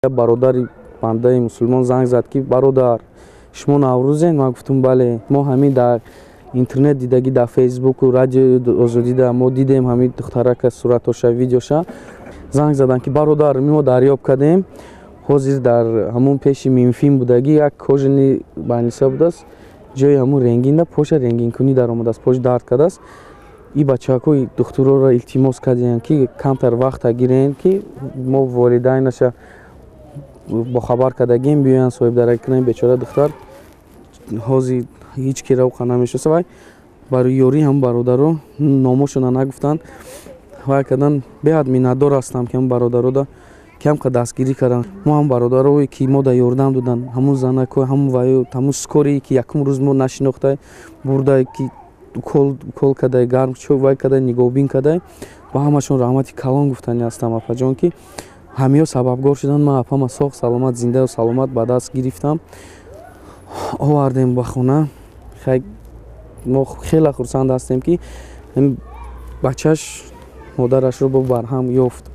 Бародари бандаи мусулмон занг зад, ки бародар, шумо Наврӯзен? Ман гуфтум: бале, мо ҳамин дар интернет дидагӣ, дар Фейсбуку Радиои Озодида мо дидем ҳамин духтарака, суратоша, видеоша. Занг заданд, ки бародар, мо дарёб кардем, ҳозир дар ҳамун пеши Минфин будагӣ, як кожаный больница будааст, ҷои ҳамун рентгенда поша рентгенкунӣ даромадааст, пош дард кардааст. И бачаҳакои духтурора илтимос кардем, ки камтар вақта гирем, ки мо волидайнаша бохабар кардагем, биёянд, соҳибдарак кунем. Бечора духтар ҳозир ҳеҷ кира уқа намешноса. Вай барои ёрии ҳамн бародаро, номошона нагуфтанд, вай кардан. Беҳад миннатдор ҳастам, ки ҳам бародарода камқа дастгирӣ карданд. Мо ҳам бародарое, ки мо да ёрдам доданд, ҳамун занако, ҳамун ваю, ҳамун скорый, ки якум рӯз мо нашинохтай бурдай, ки укол кадай, гарм вай кадай, нигоҳбин кадай, ба ҳамашон раҳмати калон гуфтанӣ ҳастам, апаҷон, ки ҳамиҳо сабабгор шуданд, ман апама соғ саломат, зиндаю саломат ба даст гирифтам, овардем ба хона. Хай, мо хеле хурсанд ҳастем, ки бачаш модарашро бо барҳам ёфт.